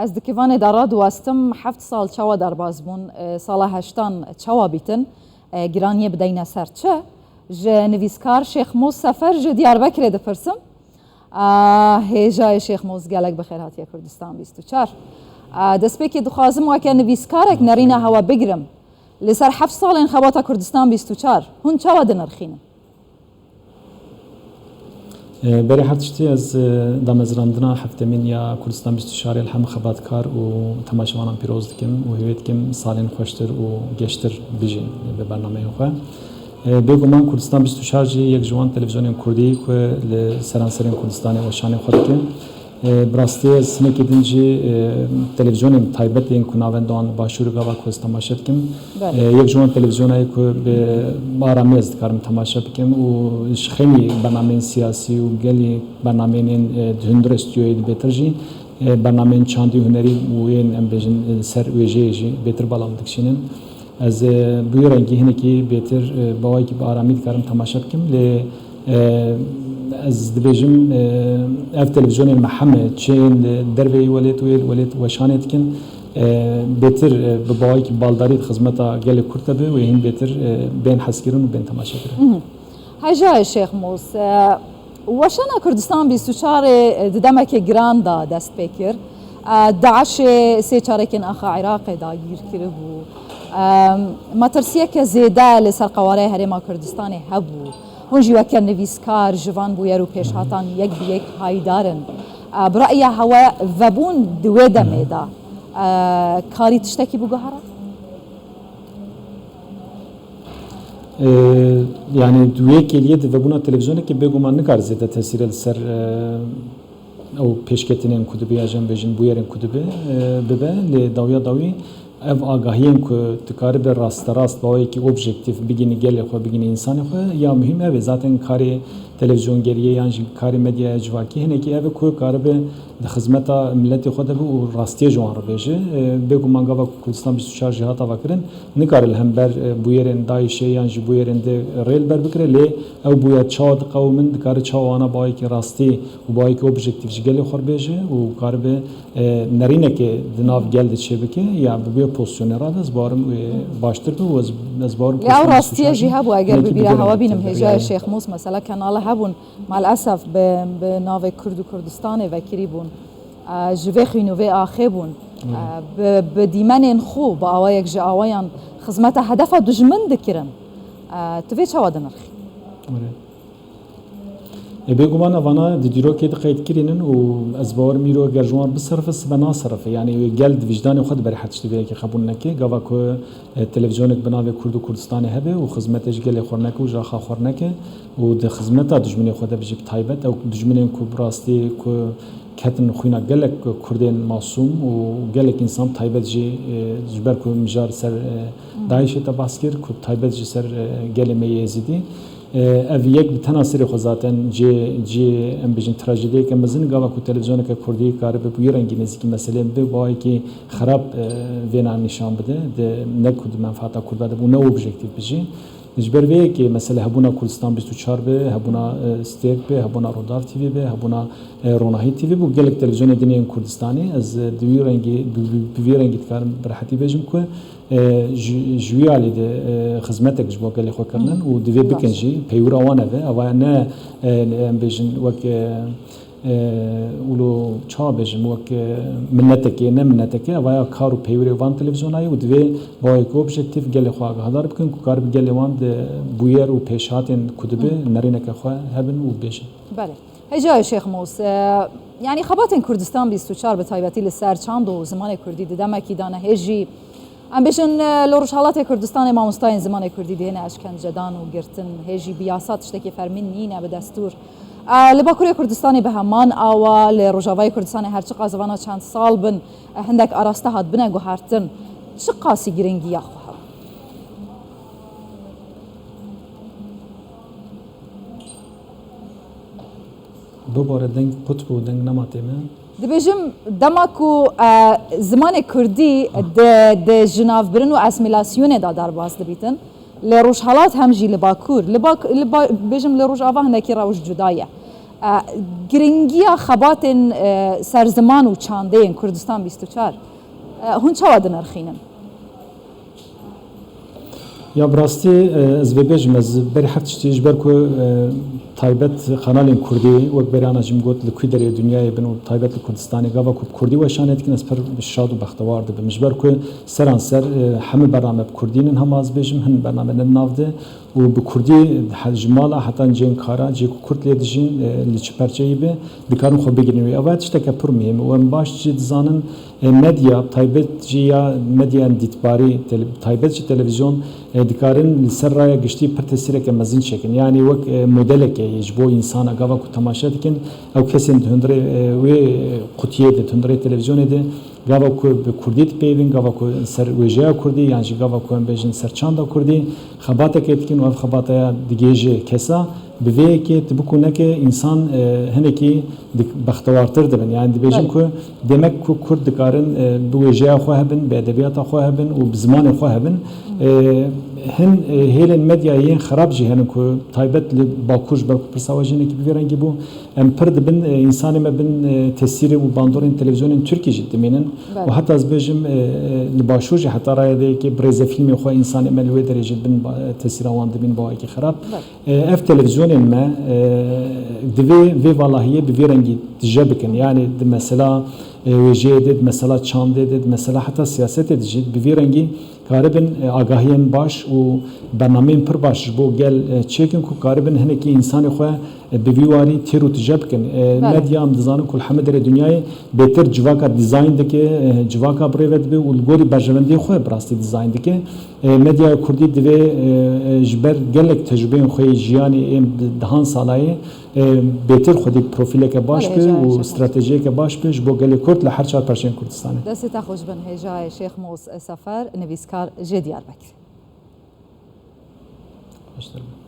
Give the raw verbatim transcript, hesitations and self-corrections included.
Ez di kivanê de radiwestim, heft sal çawa derbas bûn, e, sala heştan çawa bîtin, e, giraniyê bideyne ser çi? Ji nivîskar Şêx Mûs Sefer ji Diyarbekirê dipirsim. A, hêjayê Şêx Mûs, gelek bi xêr hatiye Kurdistan bîst û çar. A, destpêkê dixwazim weke nivîskarek nerîna hewe bigirim. Li ser heft salên xebata Kurdistan bîst û çar, hûn çawa dinirxînin? E, berê her tiştî ez, e, damezrandina heftemîn ya Kurdistan bîst û çar li hemû xebatkar û temaşevanan pîroz dikim û hêvê dikim salên xweştir û geştir bijîn bi bernameyên xwe. E, bêguman Kurdistan bîst û çar jî yek ji wan televîzyonên kurdî ku li seranserên Kurdistanê weşanê xwe dike. E, bi rastî ez hinekî din jî, e, televîzyonên taybet ên ku navenda wan Başûr û gava ku ez temaşe dikim. Belê. E, yek ji wan televîzyona ye ku bi, bi aramî ez dikarim temaşe bikim û ji xeynî bernameyên siyasî û gelî bernameyên, e, di hundirê stûdyoyê di bêtir jî, e, bernameyên çandî û hunerî û yên, em bêjin, e, ser wêjeyê jî bêtir belav dikişînin. Ez, e, bi wî rengî hinekî bêtir, e, bi awayekî bi aramî dikarim temaşe bikim, lê, e, ez dibêjim, e, ev televîzyonên me heme çi yên li derveyî welêt û yê welêt weşanê dikin, e, bêtir, e, bi bawayekî baldarî di xizmeta gelê Kurd de bi wê hîn bêtir, e, bên hezkirin û bên temaşekirin. Mhm. Hejayê Şêx Mûs, e, weşana Kurdistan bîst û çar ê di demekê giran de dest pê kir. E, DAIŞê sê çarekên axa Iraqê dagîr kiribû. E, metirsiyeke zêde li ser qewareyê Herêma Kurdistanê hebû. Hûn jî weke nivîskar ji van bûyer û pêşhatan yek bi yek haydar in. E, bi ra'ya hewe vebûn di wê demê de, e, karî tiştekî biguhere? E, yanî di wê kêliyê de vebûna televîzyonekê bêguman nikare zêde tesîrê li ser, e, ew pêşketinên ku dibe ya jî em bêjin bûyerên ku dibe, e, bibe, lê dawiya dawî ev agahiyên ku dikaribe rasterast bi awayekî objektîf bigihînî gelê xwe, bigihînî însanê xwe, ya muhîm ev e. Zaten karê televîzyongeriyê yan jî karê medyaya civakî hinekî ev e ku karibe di xizmeta miletê xwe de be û rastiyê ji wan re bêje. E, bêguman gava ku Kurdistan bîst û çar jî hat avakirin, nikare li hember, e, bûyerên DAIŞê yan jî bûyerên di rê li ber bikire, lê ew bûyer çawa diqewimin, dikare çawa wana bi awayekî rastî û bi awayekî objektîf ji gelê xwe re bêje û karibe, e, nerîneke di nav gel de çêbike, ya bi vê pozisyonê re de ez bawerim wê baştir be û ez, ez bawerim Lê ew Kurdistan rastiye jî hebû, eger hinekî bi bîra hewe bînim, hêjayê Şêx Mûs, mesela kenale hebûn, malesef bi, bi navê Kurd û Kurdistanê vekirî bûn. E, ji vê xwîn û vê axê bûn. E, bi, bi dîmenên xwe, bi awayek ji awayan xizmeta hedefa dijmin dikirin. E, tu vê çawa dinirxî? E, bêguman evana di dîrokê de qeyd kirînin û ez bawerim îro eger ji wan biserife sibe naserife. Yanî wê gel di wijdanê xwe de berê her tiştî vê yekê qebûl neke. Gava ku, e, televîzyonek bi navê Kurd û Kurdistanê hebe û xizmetê ji gelê xwe neke û ji axa xwe neke û di xizmeta dijminê xwe de bijî bi taybet. Ew dijminên ku bi rastî ku ketin xwîna gelek Kurdên masûm û gelek însan taybet jî, e, ji ber ku mijar ser, e, DAIŞê te bas kir, ku taybet jî ser, e, gelê me yê Êzidî. E, ev yek bi tena serê xwe zaten cê, cê, em bêjin, trajediyeke mezin, gava ku televîzyoneke kurdî karibe bi wî rengî nêzîkî meselê bibe, bi awayekî xerab, e, vêna nîşan bide, di, ne ku di menfaata Kurda de bû, ne objektîf bijî. Ji ber vê yekê mesele hebûna Kurdistan bîst û çar be, hebûna, e, Stêrk be, hebûna Rûdaw T V be, hebûna, e, Ronahî T V be û gelek televîzyonê din yên Kurdistanê, ez, e, di wî rengî, bi, bi, bi vî rengî dikarim bi rehetî bêjim ku, e, ji, ji wî alî de, e, xizmetek ji bo gelê xwe kirinin û divê bikin jî, peywira wan ev e. Eva ne, e, em bêjin wek, e, e, wilo çawa bêjim, wek, e, minnetekê, ne minnetekê, eva ya kar û peywirê van televîzyonayê û divê bawayekî objektîf gelê xwe agahdar bikin ku karibe gelê wan di bûyer û pêşhatên ku dibe nerîneke xwe hebin û bêjin. Belê. Hêjayê Şêx Mûs, e, yanî xebatên Kurdistan bîst û çar bi taybetî li ser çand û zimanê kurdî di demekî de ne hê jî, em bêjin, e, li Rojhelatê Kurdistanê mamostayên zimanê kurdî dihêne eşkencedan û girtin, hê jî bi yasa tiştekî fermî nîne, bi destûr. E, li Bakurê Kurdistanê bi heman awa, li Rojavayê Kurdistanê her çiqas vana çend sal bin, e, hindek araste hatibine guhertin. Çiqasî giringiya xwe hebû? Bibore deng qut bû, deng nema tê me. Dibêjim, dema ku, e, zimanê kurdî di, di jinavbirin û asîmîlasyonê de derbas dibîtin, li Rojhelat hem jî li Bakur, li Bak-, li Ba-, bêjim li Rojava hinekî rewş cuda ye. E, giringiya xebatên, e, ser ziman û çandeyên Kurdistan bîst û çar, e, hûn çawa dinirxînin? Ya bi rastî, e, ez vê bêjim, ez berî her tiştî ji ber ku, e, taybet kanalên Kurdî, wek berê ana jî min got, li ku derê dinyayê bin û taybet li Kurdistanê, gava ku bi Kurdî weşanê dikin, ez pir şad û bextewar dibim. Ji ber ku seranser, e, hemû bername bi Kurdî nin, hema ez bêjim, hin bername ne di nav de û bi Kurdî he-, ji mala heta cihên kara, cihê ku Kurd lê dijîn, e, li çi perçeyî be, dikarin xwe bigirin wê. Eva tişteke pir muhîm û em baş jî dizanin, e, medya, taybet jî ya medyayên dîtbarî, tele-, taybet jî televîzyon, e, dikarin li ser raya giştî pir tesîreke mezin çêkin. Yanî wek, e, modeleke ye ji bo însana gava ku temaşe dikin, ew kesên di hundirê, e, wê qutiyê de, di hundirê televîzyonê de, gava ku bi Kurdî dipeyvin, gava ku ser wêjeya Kurdî, yan jî gava ku em bêjin ser çanda Kurdî, xebateke dikin û ev xebata ya digihêje kesa, bi vê yekê tu bikû neke însan, e, hinekî dik-, bextewartir dibin. Yani dibêjin Belê. ku demek ku Kurd dikarin, e, bi wêjeya xwe hebin, bi edebiyata xwe hebin û bi zimanê xwe hebin. E, hin, e, hêlên medyayê yên xerab jî henin ku taybet li Bakur ji ber ku pirsa we jî hinekî bi vî rengî bû. Em pir dibin, e, însanê me bin, e, tesîrê û bandorên televîzyonên Tirkî jî dimînin. Belê. Û heta ez bêjim, e, e, li Başûr jî heta raya de yekê bi rêzefîlmê xwe însanê me li wê derê jî bin ba-, tesîra wan dimîn bawekî xerab. Belê. E, ev televîzyonên me, e, divê vê valahiyê bi vî rengî tije bikin. Yani di mesela, e, wêjeyê de, di mesela çandê de, di mesela heta siyasetê de jî bi vî rengî karibin, e, agahiyên baş û bernameyên pir baş ji bo gel, e, çêkin ku karibin hinekî însanê xwe, e, bi vî warî têr û tije bikin. E, Belê. Medya em dizanin ku li hemî derê dinyayê bêtir civaka dizayn dike, e, civaka bi rê ve dibe û li gorî berjewendiyê xwe bi rastî dizayn dike. E, medyaya Kurdî divê, e, e, ji ber gelek tecrûbeyên xwe yê jiyanê ên di dehan salayê, e, bêtir xwedî profîleke baş Belê, be hêjayê û Şêx Mûs. stratejiyeke baş be ji bo gelê Kurd li her çar perçeyên Kurdistanê. Destê te xweş bin hêjayê Şêx Mûs Sefer, nivîskar ji Diyarbekirê. Xweştir bin.